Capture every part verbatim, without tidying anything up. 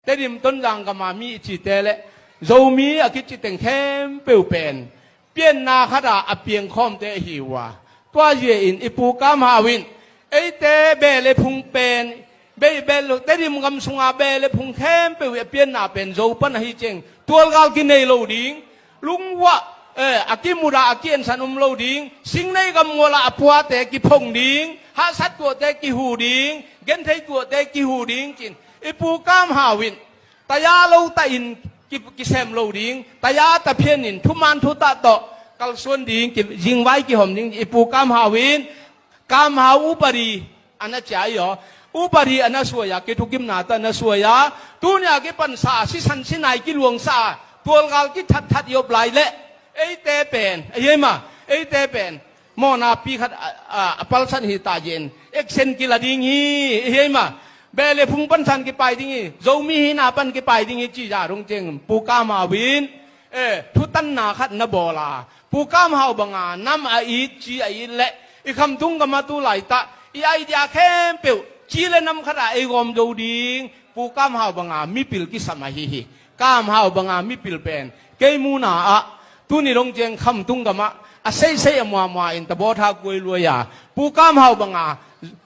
Tedim Tonzang gama mi i cite le Zomi a kici teng khempeuh pen pianna khat ah a piangkhawmte ahi uh a, tua zia in i Pu Kam Hau in eite beh le phung pen, beh, beh lo, Tedim gam sunga beh le phung khempeuh i a pianna pen Zo pan ahi ciang tualgal kinei lo ding, lungvuah, eh, a kimudah a kiensan um lo ding, singnei gammual ah a puate kiphong ding, hahsat tuahte kihu ding, genthei tuahte kihu ding ci-in i Pu Kam Hau in taya lo tah in ki, kisem lo ding, taya tah phian in thuman thutah tawh kalsuan ding, ki, zingvai kihawm ding, i Pu Kam Hau in Kam Hau upadi a na cia i aw. Upadi a na suai a, kithukimna tah a na suai a, tuni a kipansa a sisan sinai kiluangsa a, tualgal kithatthat i op lai leh eite pen, a hiai ma, eite pen mawhna pi khat a, a, a palsat hi ta zen, action kila ding hi, a hiai ma, beh le phung pansan kipai ding hi, Zomi hihna pan kipai ding hi ci zah dong ciang Pu Kam Hau in, eh, thutanna khat na bawl a, Pu Kam Hau banga nam a it, ci a it leh i khamtung gam ah tu laitak i idea khempeuh ci le nam khat ah ei gawm zo ding, Pu Kam Hau banga mipil kisam ahi hi. Kam Hau banga mipil pen kei muna ah tuni dong ciang khamtung gam ah a seisei a muamua in tabawtha kuai luai a, Pu Kam Hau banga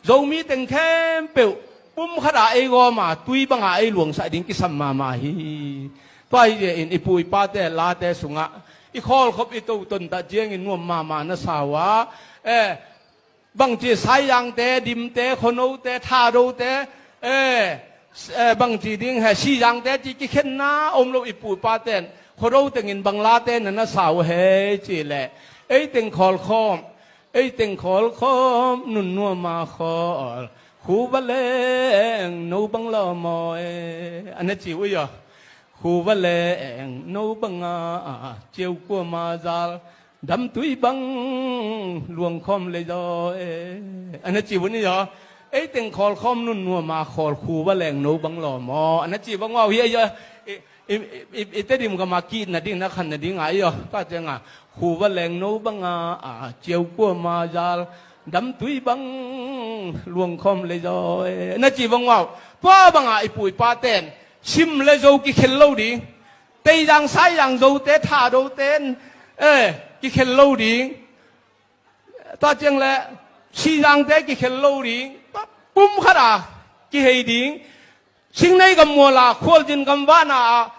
Zomi teng khempeuh pum khat ah ei gawm a, tui banga ei luangsak ding kisam mahmah hi. Tua hi zia in i pu i pate late sungah i khawlkhop i toton tah ciangin nuam mahmah na sa uh a, eh, bangci Saizangte, Dimte, Khonote, Thadote, eh, s-, eh, bangci ding he, Sizangte ci kikhenna om lo i pu i paten Khodo tengin bang late na na sa uh hei ci leh, ei teng khawlkhawm, ei teng khawlkhawm nun nuam a khawl, khu va leng no bang lawm aw e, a na ci uh i aw. Khu va leng no banga ciau kuama zal, damtui bang luangkhawm lei zaw e, a na ci uh ni aw. Ei teng khawlkhawm nun nuam a khawl, khu va leng no bang lawm aw, a na ci bang uh a, hi a, i, i, i, i Tedim gam a ki-itna ding, na khanna ding a i aw. Tua ciang a, khu va leng no banga ciau kuama zal, damtui bang luangkhawm lei zaw e, a na ci bang uh a. Tua banga i pu i paten Sim le Zo kikhel lo ding. Teizang, Saizang, Zote, Thadote, eh, kikhel lo ding. Tua ciang le Sizangte kikhel lo ding. Pum khat a kihei ding. Singnei gammual a, khualzin gamvahna a,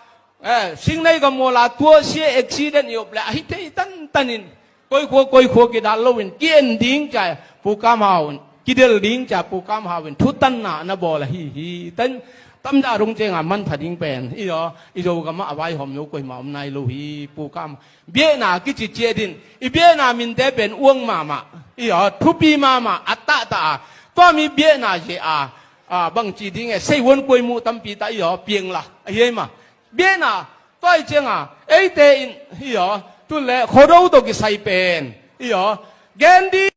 eh, singnei gammual a tuahsia accident i op le a hi thei tantan in, koi khua koi khua kidal loin ki-en ding cia Pu Kam Hau in, kidel ding cia Pu Kam Hau in thutanna na bawl ahi hi. Tan, tamzah dong ciang a manpha ding pen i aw, i Zogam ah a vaihawm zo koimah om nai lo hi. Pu Kam, biakna kici ciat in i biakna minte pen uang mahmah, i aw, thupi mahmah, a tahtah a, tua mi biakna zia a, a, bangci ding e, seihuan kuai muh tampi tah i aw, piang la, a hiai ma. Biakna, tua hi ciang a, eite in, i aw, tu le Khodo tawh kisai pen, i aw, gen ding